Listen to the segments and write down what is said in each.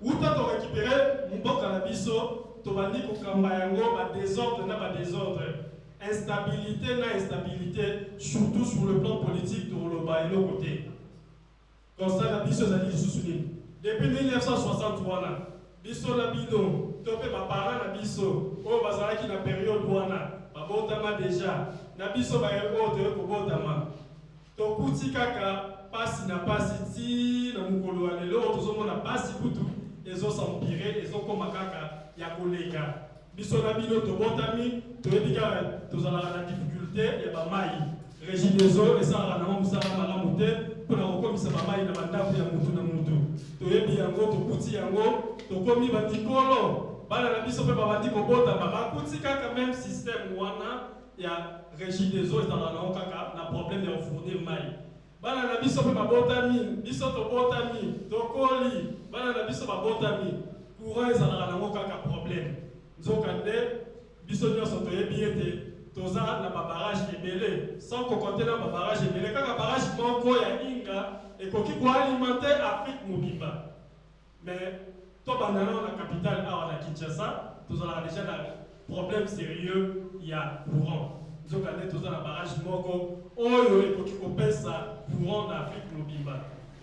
Uta torécupérer mboka na biso, tobandi kokamba yango badésordre na badésordre, instabilité na instabilité, surtout sur le plan politique. Tokoloba eloko te. Constat na biso ezali lisusu nini? Depuis 1960 wana, biso na bino to mpe baparent na biso oyo bazalaki na période wana babotama déjà, na biso baye oyo toye kobotama, tokuti kaka pasi na pasi ti na mokolo ya lelo oyo tozomona pasi kutu ezos'empirer, ezokóma kaka ya koleka. Biso na bino tobotami, toyebi kaka tozalaka na difficulté ya bamai. Régie des eaux esalaka nango mosala malamu te mpona kokomisa bamai na bandako ya mutu na mutu. Toyebi yango, tokuti yango, tokomi bandikolo, bana na biso mpe babandi kobotama, bakuti kaka même système wana ya Régie des eaux ezalaka nango kaka na problème ya kofournir mai. Bana na biso mpe babotami, biso tobotami, tokoli, bana na biso babotami, courant ezalaka nango kaka problème. Nzoka nde biso nyonso toyebi ete toza na babarrage ebele. Sans kocompter na babarrage ebele, kaka barrage moko ya Inga ekoki koalimenter Afrique mobimba. Mais tobanda nano na capitale awa na Kinshasa, tozalaka déjà na problème sérieux ya courant. Nzoka nde toza na barrage moko oyo ekoki kopesa courant na Afrique mobimba,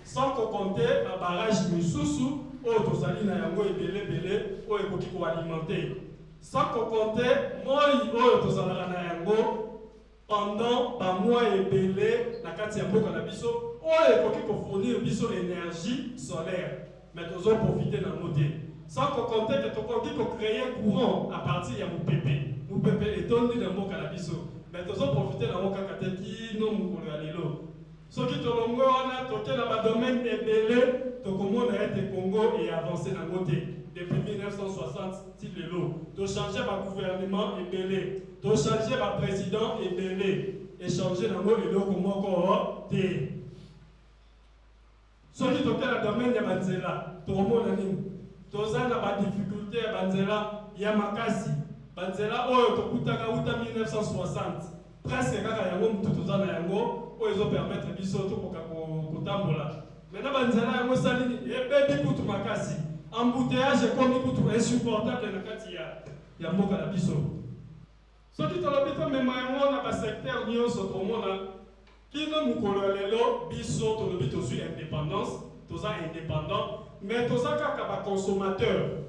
sans kocompter babarrage misusu oyo tozali na yango ebelebele oyo ekoki koalimenter, sans kocompter moi oyo tozalaka na yango pendant bamois ebele na kati ya mboka na biso, oyo ekoki kofournir biso énergie solaire, mais tozoprofiter nango te, sans kocompter ke tokoki kocréer courant à partir ya mopepe. Mopepe etondi na mboka na biso, mais tozoprofiter nango kaka te kino mokolo ya lelo. Soki tolongwe wana, toke na badomaine ebele, tokomona ete Congo eavancer nango te. Depuis 1960 ti lelo, tochanger bagouvernement ebele, tochanger baprésident ebele, echanger nango eloko moko te. Soki toke na domaine ya banzela, tokomona nini? Toza na badifficulté ya banzela ya makasi. Banzela oyo tokutaka uta 1960, presque kaka yango mutu toza na yango oyo ezopermettre biso tokoka kotambola. Maintenant banzela yango esali nini? Ebebi kutu makasi, embouteillage ekomi kutu insupportable na kati ya mboka na biso. Soki tolobi tomema yango na basecteur nyonso, tomona kino mokolo ya lelo biso tolobi tozwi indépendance, toza indépendant, mais toza kaka baconsommateur.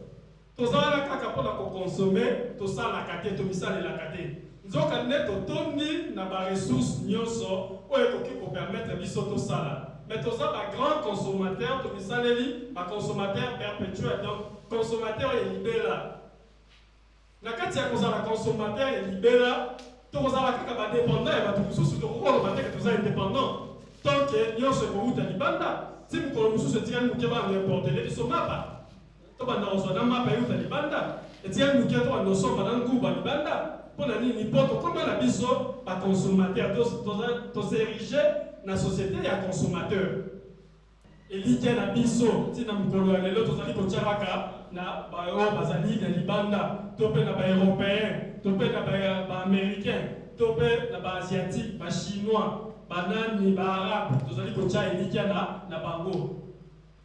Toza wana kaka mpona koconsommer, tosalaka te, tomisalelaka te. Nzoka nde totondi na baressource nyonso oyo ekoki kopermettre biso tosala, mais toza bagrand consommateur, tomisaleli baconsommateur perpétuel, donc consommateur ya libela. Na kati ya kozala consommateur ya libela, tokozala kaka badépendant ya bato mosusu. Tokokoloba te ke toza indépendant tant que nyonso ekowuta libanda. Ti mokolo mosusu etikali moke bana importer biso mapa, tobanda kozwa na mapa euta libanda. Etikali moke tobanda kosomba na nguba libanda. Mpo na nini? Mpo tokóma na biso baconsommateur, tos'ériger na société ya consommateur. Elikya na biso ntina mokolo ya lelo, tozali kotya kaka na baoyo bazali na libanda, to mpe na baeuropéen, to mpe na baaméricain, to mpe na baasiatique, bachinois, banani, baarabe. Tozali kotya elikya na bango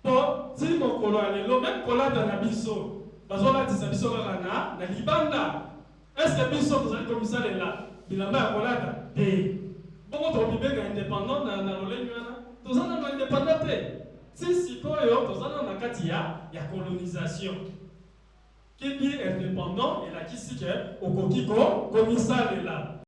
mpo ti mokolo ya lelo, même kolata na biso, bazolatisa biso kaka na libanda. Est-ce biso tozali komisalela bilamba ya kolata te? Bongo tokomibenga indépendant na lolenge wana? Toza nano indépendant te. Ti sikoyo toza nano na kati ya colonisation. Qui dit indépendant elakisi ke okoki komisalela.